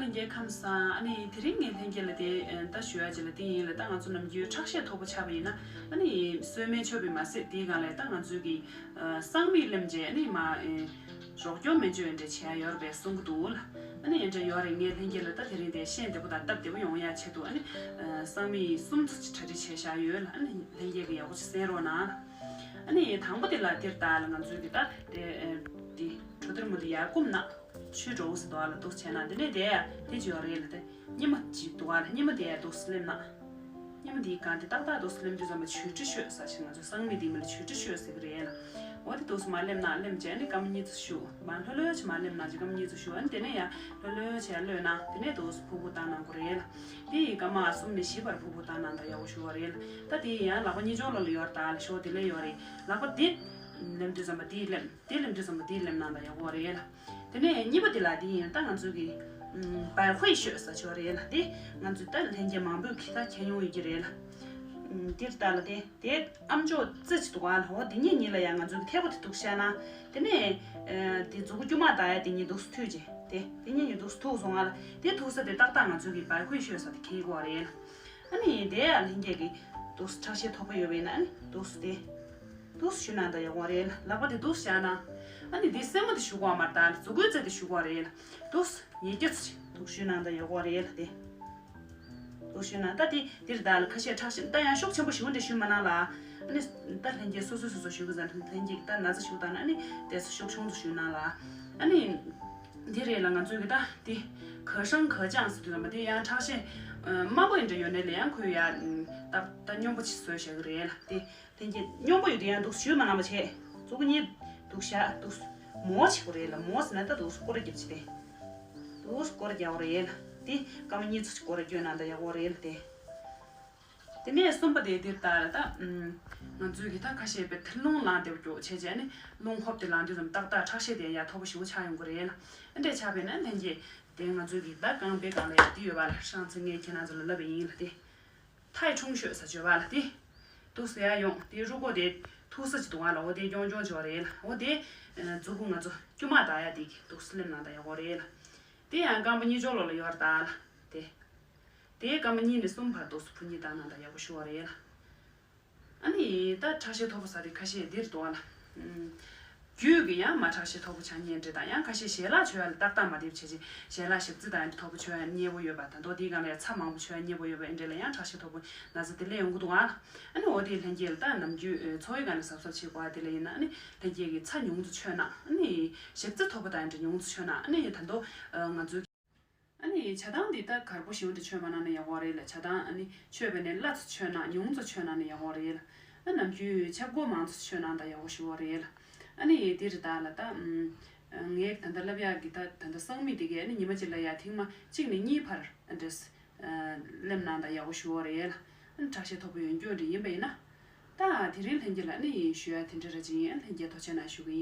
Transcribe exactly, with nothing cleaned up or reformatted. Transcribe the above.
ལྷན་རྒྱས་ཁམས་བཟང་། ཨ་ནི་དེ་རིང་ངས་ལྷན་རྒྱས་ལ་དེ་ད་ཞུ་ཡ་ཅིག་ལ་དེ་ཡིན་ལ། ད་ང་ཚོ་ནམ་རྒྱུན་ཁྲག་ཤེད་མཐོ་པོ་ཆགས་པ་ཡིན་ན། ཨ་ནི་གསོལ་སྨན་མཆོད་པ་མ་ཟད་དེའི་སྒང་ལ་ད་ང་ཚོའི་གི་སྲང་མིག་ལེམ་བྱས། ཨ་ནི་མ་རོགས་སྐྱོར་སྨན་བཅོས་འདྲ་བྱེད་ཡ་ཡོད་རེད་པས་གསུང་གི་འདུག་ལ། ཨ་ནི་འདྲ་ཡོད་རེད། ངས་ལྷན་རྒྱས་ལ་ད་དེ་རིང་དེ་ཤེས་བདེ་པོ་དང་སྟབས་བདེ་པོ་ཡོང་ཡ་ཆེད་དུ། ཨ་ནི་སྲང་མིག་གསུམ་ཚོ་ཅིག་གྲ་སྒྲིག་བྱས་བཞག་ཡོད་ལ། ཨ་ནི་ལྷན་རྒྱས་ཀྱིས་ཡག་པོ་ཅིག་གསན་རོགས་གནང་ལ། ཨ་ནི་དང་པོ་དེ་ལ་དེར་ལྟ་ལ་ང་ཚོའི་གི་ད་དེ་དེ་གྲོ་དེར་མོ་དེ་ཡར་བསྐུམ་ན། ཆུ་འགྲོ་ཟེར་འདུག་ཨ་ལ། འདུག་བྱས་ན་དེ་ནས་དེ་ཡ་དེ་ཅི་ཡོད་རེད་ལ། དེ་སྙེ་མོ་ཅིག་འདུག་ཨ་ལ། སྙེ་མོ་དེ་ཡ་འདུག་སེ་ལེམ་ན། སྙེ་མོ་དེའི་སྒང་དེ་ཏག་ཏག་འདུག་སེ་ལེམ་དུས་ཙམ་པ་ཆུ་དྲི་ཤོད་ཟེར་ཞིག་ང་ཚོ་སྲང་མིག་དེ་མི་ལ་ཆུ་དྲི་ཤོད་ཟེར་གི་རེད་ལ། འོ་དེ་འདུག་སེ་མ་ལེམ་ན། ལེམ་བྱས་ནས་སྐར་མ་གཉིས་ཙམ་བཞུགས། མ་ལྷོད་ལྷོད་ཅིག་མ་ལེམ་ན་ཅིག་སྐར་མ་གཉིས་ཙམ་བཞུགས། ཨ་ནི་དེ་ནས་ཡ་ལྷོད་ལྷོད་བྱས་གློད་ན་དེ་ནས་འདུག་སེ་ཕུར་བུ་བཏང་གནང་དགོས་རེད་ལ། དེ་ཡི་སྐར་མ་གསུམ་ནས་བཞི་བར་ཕུར་བུ་བཏང་གནང་དང་ཡག་པོ་ཞུ་བ་རེད་ལ། ད་དེ་ཡང་ལག་པ་གཉིས་ཕྱོགས་ལོགས་ལ་ཡོད་རེད་ད་ལ། ཤོག་དེ་ལས་ཡོད་རེད། ལག་པ་དེ་ལེམ་དུས་ཙམ་པ་དེ་ལེམ། དེ་ལེམ་དུས་ཙམ་པ་དེ་ལེམ་གནང་དང་ཡག་པོ་རེད་ལ། དེ་ནས་གཉིས་པ་དེ་ལ་དེ་ཡིན་ད་ང་ཚོའི་གི་བའི་ཧུའེ་ཤོད་ཟེར་ཆོག་རེད་ལ། དེ་ང་ཚོའི་ད་ལྷན་རྒྱས་མང་པོས་གི་ད་མཁྱེན་ཡོང་ཡོད་ཀྱི་རེད་ལ། དེར་ལྟ་ལ་དེ་དེ་ཨམ་ཅོག་རྩེ་གཅིག་འདུག་ཨ་ལ། འོ་དེ་གཉིས་གཉིས་ལ་ཡང་ང་ཚོའི་གི་ཐལ་པོ་དེ་འདུག་བཤད་ན། དེ་ནས་དེ་མཛུ་གུ་དཀྱུས་མ་ལྡག་ཡ་དེ་གཉིས་འདུག་སེ་མཐུད་ཅིག་དེ་དེ་གཉིས་གཉིས་འདུག་སེ་མཐུད་སོང་ཨ་ལ། དེ་མཐུད་ས་དེ་ཏག་ཏག་ང་ཚོའི་གི་བའི་ཧུའེ་ཤོད་ས་དེ་འཁེལ་གྱི་ཡོད་རེད་ལ། ཨ་ནི་དེ་ཡང་ལྷན་རྒྱས་ཀྱིས་འདུག་སེ་ཁྲག་ཤེད་མཐོ་པོ་ཡོད་པ་ཡིན་ན། ཨ་ནི་འདུག་སེ་དེ་འདུག་སེ་གཞུས་གནང་དང་ཡག་པོ་རེད་ལ། ལག་པ་དེ་འདུག་སེ་བཞག་ན། ཨ་ནི་དེ་སེན་མོ་དེ་གཞུ་དགོས་མ་རེད་ད་ལ། མཛུ་གུའི་རྩེ་དེ་གཞུ་དགོས་རེད་ལ། འདུག་སེ་ཉེར་བརྒྱད་ཙམ་ཅིག་འདུག་སེ་གཞུས་གནང་དང་ཡག་པོ་རེད་ལ། དེ་འདུག་སེ་གཞུས་ན་ད་དེ་འདིར་ད་ལ་ཁ་ཤས་ཁྲག་ཤེད་ད་ཡང་ཤུགས་ཆེན་པོ་ཞེ་པོ་འདྲ་གཞུས་མ་གནང་ལ། ཨ་ནི་ད་ལྷན་རྒྱས་སོ་སོ་སོ་སོ་གཞུ་གི་ཟ། ལྷན་རྒྱས་ཀྱིས་ད་ན་ཚ་གཞུ་བཏང་ན། ཨ་ནི་དེ་ཚོ་ཤུགས་ཆུང་ཙམ་གཞུས་གནང་ལ། ཨ་ནི་འདི་རེད་ལ། ང་ཚོའི་གི་ད་དེ་ག་ཧྲང་ག་ཅང་ཟེར་དུས་ཙམ་པ་དེ་ཡང་ཁྲག་ཤེད་དམའ་པོ་ཡིན་འདྲ་ཡོད་ནའི་ལ་ཡང་ཁོས་ཡ་ད་ད་སྙོམས་པོ་ཅིག་བཟོས་བཞག་གི་རེད་ལ། དེ་ལྷན་རྒྱས་སྙོམས་པོ་ཡོད་དུས་ཡང་འདུག་སེ་གཞུས་མ་གནང་བ་བྱས། མཛུ་གུ་གཉིས་འདུག་སེ་བཞག་འདུག་སེ་མོ་བྱེད་དགོས་རེད་ལ། མོ་ཟེར་ན་ད་འདུག་སེ་སྐོར་ར་རྒྱབ་བྱས་ཏེ། འདུག་སེ་སྐོར་ར་རྒྱག་དགོས་རེད་ལ། དེ་སྐར་མ་གཉིས་ཙམ་ཅིག་སྐོར་ར་བསྐྱོད་གནང་དང་ཡག་པོ་རེད་ལ། དེ། དེ་ནས་གསུམ་པ་དེ་འདིར་ལྟ་ལ་ད། ང་ཚོའི་གི་ད་ཁ་ཤས་པའི་དེ་རླུང་ལངས་བསྡད་པ་སྐྱོ་བྱས་བྱས་ནས་རླུང་ཧོབ་དེ་ལངས་དུས་ཙམ་ཏག་ཏག་ཁྲག་ཤེད་དེ་ཡ་མཐོ་པོ་ཞེ་པོ་ཆགས་ཡོང་གི་རེད་ལ། ཨ་འདྲས་ཆགས་པས་ན་ལྷན་རྒྱས་དེ་ང་ཚོའི་གི་ད་རྐང་པའི་སྒང་ལ་ཡ་དེ་ཡོད་པ་ལ། ཧྲང་ཚེ་ངས་ཁྱེད་རང་ཚོ་ལ་ལབ་པ་ཡིན་ལ། དེ་ཐའི་ཁྲུང་ཤོད་ཟེར་བརྗོད་པ་ལ། དེ་འདུག་སེ་ཡ་ཡོང་དེ་རུ་ཀོ་དེ་ཐུག་ས་ཅིག་འདུག་ཨ་ལ། འོ་དེ་རྐྱང་རྐྱང་བྱས་པ་རེད་ལ། འོ་དེ་མཛུ་གུ་ང་ཚོ་དཀྱུས་མ་ལྡག་ཡ་དེ་གི་འདུག་སེ་ལེམ་གནང་དང་ཡག་པོ་རེད་ལ། དེ་ཡང་རྐང་པ་གཉིས་ཕྱོགས་ལོགས་ལ་ཡོད་རེད་ད་ལ། དེ། དེའི་སྐར་མ་གཉིས་ནས་གསུམ་བར་དུ་སུ་ཕུ་གཉིས་བཏང་ན་ད་ཡག་པོ་ཞུ་བ་རེད་ལ། ཨ་ནི་ད་ཁྲག་ཤེད་མཐོ་པོ་ཟེར་དེ་ཁ་ཤས་འདིར་འདུག་ཨ་ལ། ཨུམ། རྒྱུད་ཀྱི་ཡང་མ་ཁྲག་ཤེད་མཐོ་པོ་ཆགས་མཁན་འདྲ་དང་། ཡང་ཁ་ཤས་ཞལ་ལག་མཆོད་ཡ་ལ་ཏག་ཏག་མ་བདེ་བ་བྱས་ཅིང་། ཞལ་ལག་ཞག་རྩི་དང་འདི་མཐོ་པོ་མཆོད་ཡ་མཉེས་པོ་ཡོད་པ་དང་། དོ་དེའི་སྒང་ལ་ཡང་ཚྭ་མང་པོ་མཆོད་ཡ་མཉེས་པོ་ཡོད་པ་འདྲ་ལ་ཡང་ཁྲག་ཤེད་མཐོ་པོ་ན་ཚ་དེ་སླེབས་ཡོང་གི་འདུག་ཨ་ལ། ཨ་ནི་འོ་དེ་ལྷན་རྒྱས་ལ་ད་ནམ་རྒྱུན་འཚོ་བའི་སྒང་ལ་གཟབ་གཟབ་བྱེད་དགོས་ཨ། དེ་ལ་ཡིན་ན་ཨ་ནི་ལྷན་རྒྱས་ཀྱིས་ཚྭ་ཉུང་དུ་མཆོད་ན། ཨ་ནི་ཞག་རྩི་མཐོ་པོ་དང་འདྲ་ཉུང་དུ་མཆོད་ན། ཨ་ནི་ད་དོ་ང་ཚོའི་ཨ་ནི་ཇ་དང་འདི་ད་གར་པོ་ཞེ་པོ་འདྲ་མཆོད་མ་གནང་ན་ཡག་པོ་རེད་ལ། ཇ་དང་ཨ་ནི་མཆོད་པ་ནས་སླ་ཙམ་མཆོད་ན། ཉུང་ཙམ་མཆོད་གནང་ན་ཡག་པོ་རེད་ལ། ཨ་ནམ་རྒྱུན་ཆབ་སྒོ་མང་ཙམ་མཆོད་གནང་ད་ཡག་པོ་ཞེ་པོ་རེད་ལ། ཨ་ནི་འདི་རེད་ད་ལ་ད། ཨམ། ངས་ད་ལྟ་ལབ་ཡག་གི་ད་ད་ལྟ་སྲང་མིག་འདི་གས་ཨ་ནི་ཉི་མ་གཅིག་ལ་ཡ་ཐེངས་མ་གཅིག་ནས་གཉིས་བར་ཨ་འདྲས་ལེམ་གནང་ད་ཡག་པོ་ཞེ་པོ་རེད་ལ། ཨ་ནི་ཁྲག་ཤེད་མཐོ་པོ་ཡོད་རྒྱུ་འདྲ་ཡིན་པ་ཡིན་ན། ད་དེ་རིང་ལྷན་རྒྱས་ལ་ཨ་ནི་ཞུ་ཡ་དེ་འདྲ་ར་ཅིག་ཡིན། ལྷན་རྒྱས་ཐུགས་རྗེ་གནང་ཞུ་གི་ཡིན།